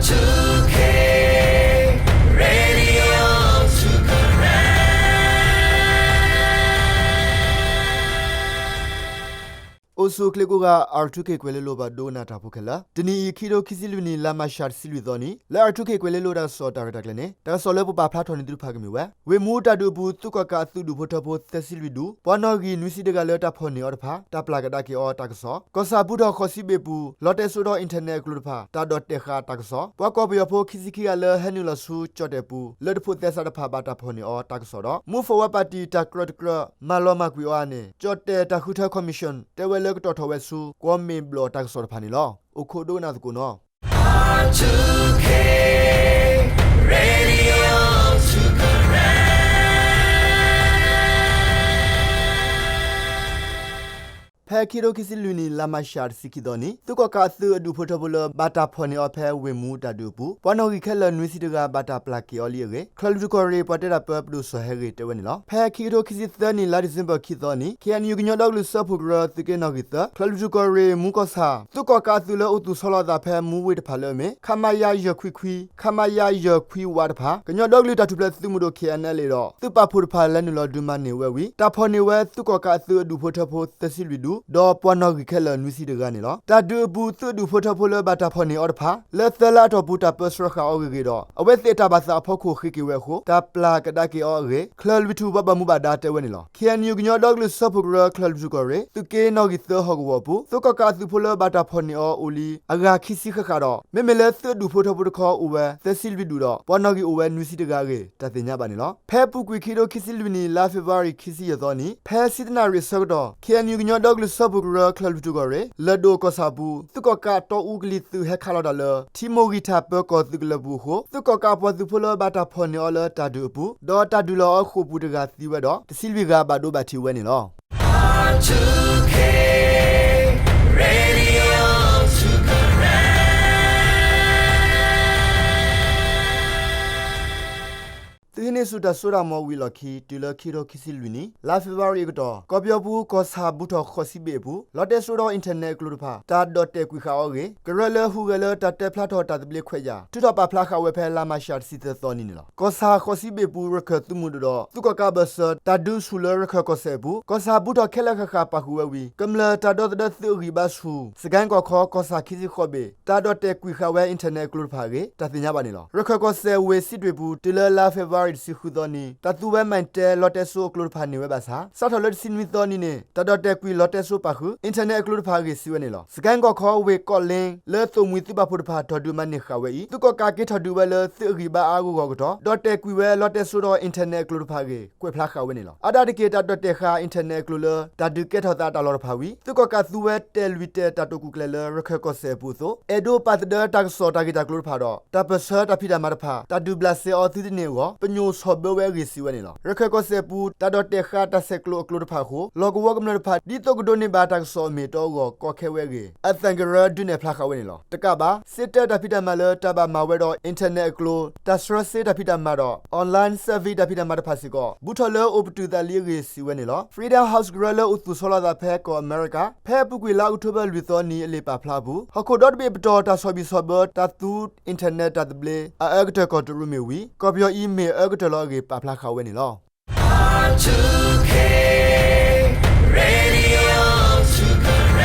အိၣ်ဆူၣ်အိၣ်ချ့ကိးဂၤ R two K ကွဲၤလ့လိၤ ပှၤဒိကနၣ်တၢ်ဖိခဲလၢာ်, တနံၤအံၤ ခံကထိခံဆံလွံၢ်နံၣ် လါမၢ်ၡး တဆံလွံၢ်သီနံၤ လၢ R two K ကွဲၤလ့လိၤတၢ်ကစီၣ်တၢ်ရဲၣ်တၢ်ကျဲၤန့ၣ် တၢ်ကစီၣ်လၢပပာ်ဖျါထီၣ်န့ၢ်သုတဖၣ်ကမ့ၢ်ဝဲ ဝ့ၢ်မူတၢ်ဒုးအပူၤ သုးကီၣ်ကးအသုးဒူၣ်ဖိထၢဖိ သၢဆံလွံၢ်ဒူၣ်, ပှၤနီၣ်ဂံၢ်နွံဆံတဂၤလၢတၢ်ဖီၣ်န့ၢ်အီၤတဖၣ် တၢ်ပျၢ်ကဒါက့ၤအီၤတၢ်ကစီၣ်, ကီၢ်ဆၣ်ဘူးထီၣ်ဃိးဆံဘ့ၣ်ပူၤ လီတဲစိဒီး internet အကျိၤတဖၣ် တၢ်ဒိးတဲာ်ဃာ်တၢ်ကစီၣ်, ပှၤကီၢ်ပယီၤဖိခံဆံခံဂၤလၢဟဲနုာ်လီၤဆူကၠီၣ်တဲၣ်ပူၤ လၢတဖိးသဲစးတဖၣ် ဘၣ်တၢ်ဖီၣ်န့ၢ်အီၤတၢ်ကစီၣ်ဒီး Move Forward Party တၢ်ကြၢးတကြၢး မၤလီၤမၢ်ကွံာ်အီၤဧါန့ၣ် ကၠီၣ်တဲၣ်တၢ်ဃုထၢ commission တဲဝဲလၢကတီၣ်ထီၣ်ဝဲဆူ ကွီၢ်မ့ၣ်ဘျီၣ်တၢ်ကစီၣ်တဖၣ်န့ၣ်လီၤ. အိၣ်ခိးဒိကနၣ်သကိးနီၤ. ဖဲခံကထိခံဆံလွံၢ်နံၣ် လါမၢ်ၡး တဆံခံသီနံၤ သုးကီၣ်ကးအသုးအဒူၣ်ဖိထၢဖိလၢ ဘၣ်တၢ်ဖီၣ်န့ၢ်အီၤဖဲဝ့ၢ်မူတၢ်ဒုးအပူၤ ပှၤနီၣ်ဂံၢ်ခဲလၢာ်နွံဆံတဂၤ ဘၣ်တၢ်ပျၢ်က့ၤအီၤလံအဂ့ၢ် ချၢၣ်လွံၢ်ထူၣ်ကီၢ်ရ့ၣ် ပှၤတဲတၢ်ပၢ ပဒိၣ်စီၤဟဲရ့ၣ် တဲဝဲန့ၣ်လီၤ. ဖဲခံကထိခံဆံသၢနံၣ် လါဒံၣ်စ့ဘၢၣ်ခံသီနံၤ KNU ကညီဒီကလုာ်စၢဖှိၣ်ကရၢ သုးက့နီၣ်ဂံၢ်သၢ ချၢၣ်လွံၢ်ထူၣ်ကီၢ်ရ့ၣ် မူကီၢ်ဆၣ် သုးကီၣ်ကးအသုးလၢအိၣ်သူၣ်ဆီလီၤအသးဖဲမူဝ့ၢ်တဖၣ်လၢအမ့ၢ် ခမရ ယဲၢ်ခွံခွံ ခမရ ယဲၢ်ခွံဝးတဖၣ် ကညီဒီကလုာ်တၢ်ထူၣ်ဖျဲးသုးမုၢ်ဒိၣ် KNLA ဒီး သုးပာ်ဖှိၣ်တဖၣ်လဲၤနုာ်လီၤဒုးမၤန့ၢ်ဝဲဝံၤ တၢ်ဖီၣ်န့ၢ်ဝဲသုးကီၣ်ကးအသုးအဒူၣ်ဖိထၢဖိ သၢဆံလွံၢ်ဒူၣ် ဒီးပှၤနီၣ်ဂံၢ်ခဲလၢာ်နွံဆံတဂၤန့ၣ်လီၤ. တၢ်ဒုးအပူၤ သုးအဒူၣ်ဖိထၢဖိလၢဘၣ်တၢ်ဖီၣ်န့ၢ်အီၤတဖၣ် လၢသၢလါအတီၢ်ပူၤ တၢ်ပၢဆှၢဃာ်အီၤဂ့ၤဂ့ၤဒီး အဝဲသ့ၣ်အတၢ်ဘၣ်သးအဖီခိၣ်ဃ့က့ၤဝဲအဃိ တၢ်ပျၢ်ကဒါက့ၤအီၤအဂ့ၢ် ချၢၣ်လွံၢ်ထူၣ်ပှၤဘၣ်မူဘၣ်ဒါတဲဝဲန့ၣ်လီၤ. KNU ကညီဒီကလုာ်စၢဖှိၣ်ကရၢ ချၢၣ်လွံၢ်ထူၣ်ကီၢ်ရ့ၣ် သုးက့နီၣ်ဂံၢ်သၢဟီၣ်ကဝီၤအပူၤ သုးကီၣ်ကးအသုးဖိလၢဘၣ်တၢ်ဖီၣ်န့ၢ်အီၤအိၣ်လံ အဂၤခံဆံဃၣ်ဃၣ်ဒီး မ့မ့ၢ်လၢသုးအဒူၣ်ဖိထၢဖိတခီအိၣ်ဝဲ သၢဆံလွံၢ်ဒူၣ်ဒီး ပှၤနီၣ်ဂံၢ်အိၣ်ဝဲနွံဆံတဂၤအဂ့ၢ် တၢ်သ့ၣ်ညါဘၣ်န့ၣ်လီၤ. ဖဲအပူၤကွံာ်ခံကထိခံဆံလွံၢ်နံၣ် လါဖ့ၤဘြူၤအါရံၤ ခံဆံယဲၢ်သီနံၤ ဖဲဆံတနၣ်ရံၣ်အဆၢကတီၢ် KNU ကညီဒီကလုာ်စၢဖှိၣ်ကရၢ ချၢၣ်လွံၢ်ထူၣ်ကီၢ်ရ့ၣ် လၢၢ်ဒိၣ်ကီၢ်ဆၣ်အပူၤ သုးကီၣ်ကးတီအူကလံၤသုးဟဲခးလီၤတၢ်လၢ ထံမိၢ်ဂံၢ်ထၣ်ပၢၤကီၢ်သုးကလၢၤပူၤအဃိ သုးကီၣ်ကးပှၤသုးဖိလၢဘၣ်တၢ်ဖီၣ်န့ၢ်အီၤလၢတၢ်ဒုးအပူၤ ဒီးတၢ်ဒုးလီၤအီၤဃိာ်ပူၤတဂၤသံဝဲဒီး တဆံလွံၢ်ဂၤဘၣ်ဒိဘၣ်ထံးဝဲန့ၣ်လီၤ. သုဟံးန့ၢ်ဆူၣ်တၢ်စိတၢ်ကမီၤဝံၤအလီၢ်ခံ တုၤလၢခံကထိခံဆံလွံၢ်နံၣ် လါဖ့ၤဘြူၤအါရံၤအကတီၢ် ကီၢ်ပယီၤပူၤ ကီၢ်ဆၣ်ဘူးထီၣ်ဃိးဆံဘ့ၣ်အပူၤ လီတဲစိဒီး internet အကျိၤတဖၣ် တၢ်ဒိးတဲာ်ကွံာ်ဃာ်အီၤအဂ့ၢ် ကရၢလၢဟူးဂဲၤလၢတၢ်တဲဖျါထီၣ်တၢ်သဘျ့ခွဲးယာ် ထုးထီၣ်ပာ်ဖျါဃာ်ဝဲဖဲလါမၢ်ၡး တဆံသၢသီနံၤန့ၣ်လီၤ. ကီၢ်ဆၣ်ဃိးဆံဘ့ၣ်အပူၤ ရခၢၣ်သုးမုၢ်ဒိၣ်ဒီး သုးကီၣ်ကးအဘၢၣ်စၢၤ တၢ်ဒုးဆူၣ်လၢရခၢၣ်ကီၢ်စဲၣ်အပူၤ ကီၢ်ဆၣ်ဘူးထီၣ်ခဲလၢာ်ဃၣ်ဃၣ်ပာ်ဃုာ်ဝဲဝံၤ ကမျၢၢ်တၢ်ဒီသဒၢသုးအဂံၢ်ဘါဆူၣ် စကဲကီၢ်ခီ ကီၢ်ဆၣ်ခံဆံဃိးဘ့ၣ် တၢ်ဒိးတဲာ်ကွံာ်ဃာ်ဝဲ internet အကျိၤတဖၣ်အဂ့ၢ် တၢ်သ့ၣ်ညါဘၣ်န့ၣ်လီၤ. ရခၢၣ်ကီၢ်စဲၣ်ဝ့ၢ်စံးတွ့ၣ်ပူၤ တုၤလၢလါဖ့ၤဘြူၤအါရံၤ တဆံဃုသီနံၤ တၢ်သူဝဲ Mytel လီတဲစိအကျိၤတဖၣ်န့ၢ်ဝဲဘၣ်ဆၣ် စးထီၣ်လၢတဆံနွံသီနံၤန့ၣ် တၢ်ဒိးတဲာ်ကွံာ်လီတဲစိပာ်ဃုာ် internet အကျိၤတဖၣ်အဂ့ၢ် စံးဝဲန့ၣ်လီၤ. စကဲကီၢ်ခီ ဝ့ၢ်ကီးလ့ လၢသိၣ်မှံၤသုးပာ်ဖှိၣ်တဖၣ် ထီၣ်ဒုးမၤန့ၢ်ဃာ်ဝဲအံၤ သုးကီၣ်ကးက့ၤထီၣ်ဒုးဝဲလၢသုးအဂံၢ်ဘါအါအါဂီၢ်ဂီၢ်အကတီၢ် ဒိးတဲာ်ကွံာ်ဝဲလီတဲစိဒီး internet အကျိၤတဖၣ်အဂ့ၢ် ကွဲးဖျါဃာ်ဝဲန့ၣ်လီၤ. အါဒၣ်တက့ၢ် တၢ်ဒိးတဲာ်ဃာ် internet အကျိၤလၢ တၢ်ဒုးကဲထီၣ်သးအတၢ်လီၢ်တဖၣ်ဝံၤ သုးကီၣ်ကးသူဝဲတဲာ်လွံၢ်တဲာ်တၢ်တိာ်ကူၣ်ကျဲၤလၢရခၢၣ်ကီၢ်စဲၣ်အပူၤအသိး အဲၣ်ဒိးပာ်သဒၢတၢ်ကစီၣ်တၢ်ဂ့ၢ်တၢ်ကျိၤတဖၣ်ဒီး တၢ်ပၢၢ်ဆၢတၢ်ဖံးတၢ်မၤတဖၣ် တၢ်ဒုးဘျးစဲအီၤသုတန့ၢ်အဂီၢ် ပညိၣ်ဆီၣ်ဘၢဝဲအဂ့ၢ် စံးဝဲန့ၣ်လီၤ. ရခၢၣ်ကီၢ်စဲၣ်အပူၤ တၢ်ဒိးတဲာ်ဃာ်တၢ်ဆဲးကျိးအကျိၤတဖၣ်အဃိ လီၢ်ကဝီၤကမျၢၢ်တဖၣ် ဒ်သိးကဒိးန့ၢ်ဘၣ်တၢ်ကစီၣ်အမ့ၢ်အတီအဂီၢ် ကီခဲဝဲအဂ့ၢ် အသံၣ်ကရၢ ဒုးနဲၣ်ဖျါဃာ်ဝဲန့ၣ်လီၤ. တကးဘၣ် စ့တၢးတၢ်ဖံးတၢ်မၤလၢတၢ်ဘၣ်မၤဝဲဒီး internet အကျိၤ တၢ်ဆှၢစ့တၢ်ဖံးတၢ်မၤဒီး online service တၢ်ဖံးတၢ်မၤတဖၣ်စ့ၢ်ကီး ဘူးထီၣ်လၢအိၣ်ပတုာ်သးလံအဂ့ၢ် စံးဝဲန့ၣ်လီၤ. Freedom House ကရၢလၢအိၣ်သူၣ်ဆီလီၤအသးဖဲကီၢ်အမဲရကၤ ဖဲအပူၤကွံာ်လါအီးကထိဘၢၣ် လွံၢ်သီနံၤ အလံာ်ပာ်ဖျါအပူၤ ဟီၣ်ခိၣ်ဒီတဘ့ၣ်အပတီၢ် တၢ်ဆီၣ်ဘံၣ်ဆီၣ်ဘၢတၢ်သူ internet တၢ်သဘျ့ အအၢကတၢၢ်ကီၢ်တရူးမ့ၢ်ဝံၤ ကီၢ်ပယီၤအံၤမ့ၢ်အအၢကတၢၢ်လီၤအဂ့ၢ် ပာ်ဖျါဃာ်ဝဲန့ၣ်လီၤ.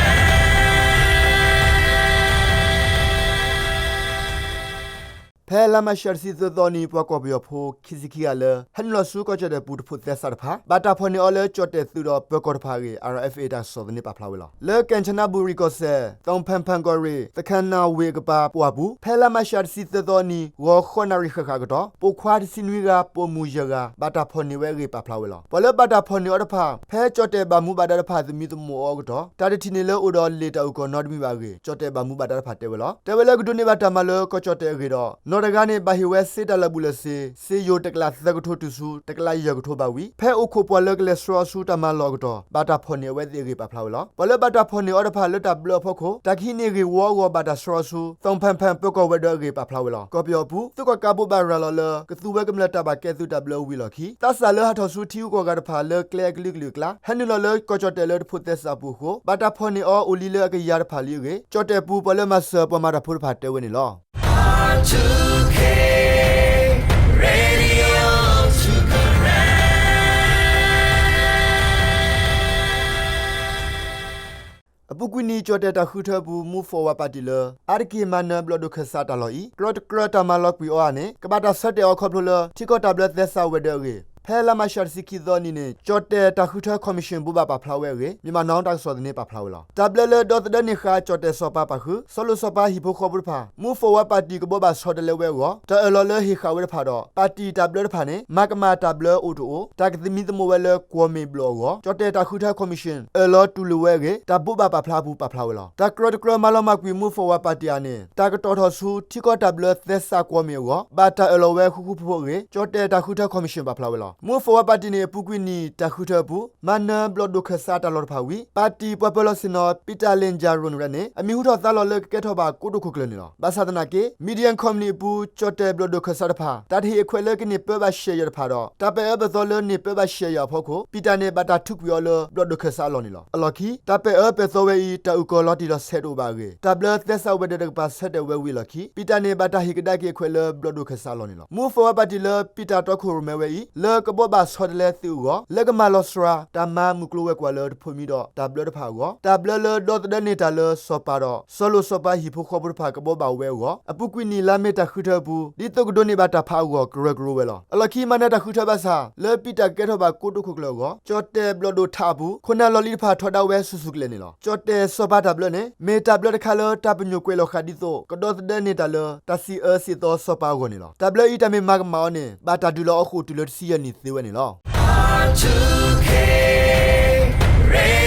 ဖဲလါမၢ်ၡး တဆံသၢသီနံၤ ပှၤကီၢ်ပယီၤဖိ ခံဆံခံဂၤလၢ ဟဲနုာ်လီၤဆူကီၢ်ကၠီၣ်တဲၣ်ပူၤ တဖိးသဲစးတဖၣ် ဘၣ်တၢ်ဖီၣ်န့ၢ်အီၤလၢကၠီၣ်တဲၣ်သုးဒီးပၢၤကီၢ်တဖၣ်အဂ့ၢ် RFA တၢ်ကစီၣ်သန့ပာ်ဖျါဝဲလီၤ. လၢကၣ်စနဘူရံၣ်ကီၢ်စဲၣ် သီဖၣ်ဖၣ်ကီၢ်ရ့ၣ် သခၣ်နၣ်ဝ့ၢ်အကပၤပှၢ်ပူၤ ဖဲလါမၢ်ၡး တဆံသၢသီနံၤ ဂီၤဃိးနၣ်ရံၣ်ဃၣ်ဃၣ်အကတီၢ် ပိာ်ခွါတဆံနွံဂၤ ပိာ်မုၣ်ယဲၢ်ဂၤ ဘၣ်တၢ်ဖီၣ်န့ၢ်ဝဲအဂ့ၢ် ပာ်ဖျါဝဲလီၤ. ပှၤလၢဘၣ်တၢ်ဖီၣ်န့ၢ်အီၤတဖၣ် ဖဲကၠီၣ်တဲၣ်ဘၣ်မူဘၣ်ဒါတဖၣ်သမံသမိးအီၤအကတီၢ် တၢ်တထံၣ်န့ၢ်လၢအိၣ်ဒီးလ့ၣ်တၢ်အုၣ်ကီၤနီတမံၤဘၣ်အဂ့ၢ် ကၠီၣ်တဲၣ်ဘၣ်မူဘၣ်ဒါတဖၣ်တဲဝဲလီၤ. တဲဝဲလၢကဒိးန့ၢ်ဘၣ်တၢ်မၤလၢကီၢ်ကၠီၣ်တဲၣ်အဂ့ၢ်ဒီး နီၢ်တဂၤန့ၣ် ဘၣ်ဟ့ၣ်ဝဲစ့တၢ်လၢာ်ဘူၣ်လၢာ်စ့ စ့ယိၤတကလးသၢကထိတုၤဆူ တကလးယဲၢ်ကထိဘၣ်ဝံၤ ဖဲအိၣ်ခိးပှၤလၢကလဲၤဆှၢအီၤဆူတၢ်မၤလီၢ်အကတီၢ် ဘၣ်တၢ်ဖီၣ်န့ၢ်အဝဲသ့ၣ်အဂ့ၢ် ပာ်ဖျါဝဲလီၤ. ပှၤလၢဘၣ်တၢ်ဖီၣ်န့ၢ်အီၤတဖၣ်လၢတၢ်ဘျၢအဖီခိၣ် တၢ်ကဟံးန့ၢ်ဂ့ၢ်ဝီအဂီၢ် ဘၣ်တၢ်ဆှၢအီၤဆူ သီဖၣ်ဖၣ်ပၢၤကီၢ်ဝဲၤဒၢးအဂ့ၢ် ပာ်ဖျါဝဲလီၤ. ကီၢ်ပယီၤအပူၤ သုးကီၣ်ကးဘိးဘၣ်ရၤလီၤလၢ ကသူဝဲကမျၢၢ်တၢ်ဘၣ်ကဲသုးတၢ်ဘျၢဝံၤအလီၢ်ခံ သးစၢ်လၢဟးထီၣ်ဆူထံဂုၤကီၢ်ဂၤတဖၣ်လၢကျဲအကလုာ်ကလုာ်အကျါ ဟဲနုာ်လီၤလၢကီၢ်ကၠီၣ်တဲၣ်လၢတဖိးသဲစးအပူၤအဃိ ဘၣ်တၢ်ဖီၣ်န့ၢ်အီၤအိၣ်လံလၢအကယၤတဖၣ်လံအဂ့ၢ် ကၠီၣ်တဲၣ်ပူၤ ပှၤလၢမၤစၢၤပှၤမၤတၢ်ဖိတဖၣ်တဲဝဲန့ၣ်လီၤ. အပူၤကွံာ်နံၣ် ကၠီၣ်တဲၣ်တၢ်ဃုထၢအပူၤ Move Forward ပၣ်တံၣ်လၢ အါတက့ၢ်မၤနၢၤဘျီၣ်ဒိၣ်ခၢၣ်စးတၢ်လီၢ်အံၤ ကြၢးတကြၢးတၢ်မၤလီၤကွံာ်အီၤဧါန့ၣ် ကဘၣ်တၢ်ဆၢတဲာ်အီၤခီဖျိလၢ ထံကီၢ်တၢ်ဘျၢသဲစးဝဲၤဒၢးအဂ့ၢ် ဖဲလါမးရှးတဆံခံသီနံၤန့ၣ် ကၠီၣ်တဲၣ်တၢ်ဃုထၢ commission ဘိးဘၣ်ပာ်ဖျါဝဲအဂ့ၢ် Myanmar Now တၢ်ကစီၣ်သန့ပာ်ဖျါဝဲလီၤ. တၢ်ဘျၢလၢဒီသဒၢန့ၢ်ဃာ် ကၠီၣ်တဲၣ်စီၤပၤပာ်ဃုာ် စီၤလိၣ်စီၤပၤဟံၣ်ဖိဃီဖိတဖၣ် Move Forward ပၣ်တံၣ်ကဘိးဘၣ်ဆီတလဲဝဲအဂီၢ် တၢ်အၢၣ်လီၤလၢဟ့ၣ်ဃာ်ဝဲတဖၣ်ဒီး ပၣ်တံၣ်တၢ်ဘျၢတဖၣ်န့ၣ် မၤကမၣ်တၢ်ဘျၢအိၣ်တအိၣ် တၢ်ကသမံသမိးဝဲလၢကွီၢ်မ့ၣ်ဘျီၣ်အဂီၢ် ကၠီၣ်တဲၣ်တၢ်ဃုထၢ commission အၢၣ်လီၤတူၢ်လိာ်ဝဲအဂ့ၢ် တၢ်ဘိးဘၣ်ပာ်ဖျါအပူၤပာ်ဖျါဝဲလီၤ. တၢ်ကြၢးတကြၢးမၤလီၤမၢ်ကွံာ် Move Forward ပၣ်တံၣ်ဧါန့ၣ် တၢ်ကတီၢ်ထီၣ်ဆူ ထံကီၢ်တၢ်ဘျၢသဲစးကွီၢ်မ့ၣ်အဂီၢ် ဘၣ်တၢ်အၢၣ်လီၤဝဲဃူဃူဖိးဖိးအဂ့ၢ် ကၠီၣ်တဲၣ်တၢ်ဃုထၢ commission ပာ်ဖျါဝဲလီၤ. Move Forward ပၣ်တံၣ်န့ၣ် အပူၤကွံာ်နံၣ်တၢ်ဃုထၢအပူၤ မၤနၢၤဘျီၣ်ဒိၣ်ခၢၣ်စးတၢ်လီၢ်တဖၣ်ဝံၤ ပၣ်တံၣ်ပှၤပၢၤလီၢ်ဆ့ၣ်နီၤ Peter Limjaroenrat န့ၣ် အမံၤဟူထီၣ်သါလီၤလၢကကဲထီၣ်ဘၣ်ကိတိာ်ခိၣ်ကျၢၢ်န့ၣ်လီၤ. ဘၣ်ဆၣ်သနာ်က့ Median ခီပနံၣ်အပူၤ ကၠီၣ်တဲၣ်ဘျီၣ်ဒိၣ်ခၢၣ်စးတဖၣ် တၢ်တဟ့ၣ်အခွဲးလၢကန့ၢ်ပၢဘၣ်ရှဲးယဲၢ်တဖၣ်ဒီး တၢ်ပာ်အၢပာ်သီလၢန့ၢ်ပၢဘၣ်ရှဲးယဲၢ်အဖီခိၣ် Peter န့ၣ် ဘၣ်တၢ်ထုးကွံာ်အီၤလၢဘျီၣ်ဒိၣ်ခၢၣ်စးအလီၢ်န့ၣ်လီၤ. အလီၢ်ခံ တၢ်ပာ်အၢပာ်သီဝဲအံၤ တၢ်အုၣ်ကီၤလီၤတံၢ်လီၤဆဲးတအိၣ်ဘၣ်အဂ့ၢ် တၢ်ဘျၢသဲစးဝဲၤဒၢးတကပၤဆၢတဲာ်ဝဲဝံၤအလီၢ်ခံ Peter န့ၣ် ဘၣ်တၢ်ဟ့ၣ်ကဒါက့ၤအခွဲးလၢဘျီၣ်ဒိၣ်ခၢၣ်စးအလီၢ်န့ၣ်လီၤ. Move Forward ပၣ်တံၣ်လၢ Peter တီခိၣ်ရိၣ်မဲဝဲအံၤ လၢကဘိးဘၣ်ဆီတလဲသုးအဂီၢ် လၢကမၤလီၤစှၤ တၢ်မၤမုၢ်ကျိၤဝဲၤကွာ်လၢတဖိးမံဒီးတၢ်ဘျၢတဖၣ်အဂီၢ် တၢ်ဘျၢလၢဒီသဒၢန့ၢ်တၢ်လၢစီၤပၤဒီး စီၤလိၣ်စီၤပၤဟံၣ်ဖိဃီဖိတဖၣ်ကဘိးဘၣ်ဝဲအဂီၢ် အပူၤကွံာ်နံၣ်လါမ့ၤတၢ်ဃုထၢအပူၤ ဒ်သိးကဒိးန့ၢ်ဘၣ်တၢ်ဖးအဂီၢ် ကရၢကရိဝဲလီၤ. အလီၢ်ခံ မၤနၢၤတၢ်ဃုထၢဘၣ်ဆၣ် လၢ Peter ကကဲထီၣ်ဘၣ်ကိတိာ်ခိၣ်ကျၢၢ်အဂီၢ် ကၠီၣ်တဲၣ်ဘျီၣ်ဒိၣ်ထးအပူၤ ခိၣ်နၢ်လီၢ်လံၤတဖၣ်ထီဒါဝဲဆူၣ်ဆူၣ်ကလဲာ်န့ၣ်လီၤ. ကၠီၣ်တဲၣ်စီၤပၤတၢ်ဘျၢန့ၣ် မ့ၢ်တၢ်ဘျၢတခါလၢတၢ်ပညိၣ်ကွဲးလီၤဃာ်ဒ်သိး ကဒီသဒၢန့ၢ်တၢ်လၢ တၢ်စံးအၢစံးသီစီၤပၤအဂီၢ်န့ၣ်လီၤ. တၢ်ဘျၢအံၤတၢ်မ့ၢ်မၤကမၣ်အီၤန့ၣ် ဘၣ်တၢ်ဒုးလီၤအီၤဃိာ်တုၤလၢတဆံယဲၢ်နံၣ်သ့ဝဲန့ၣ်လီၤ.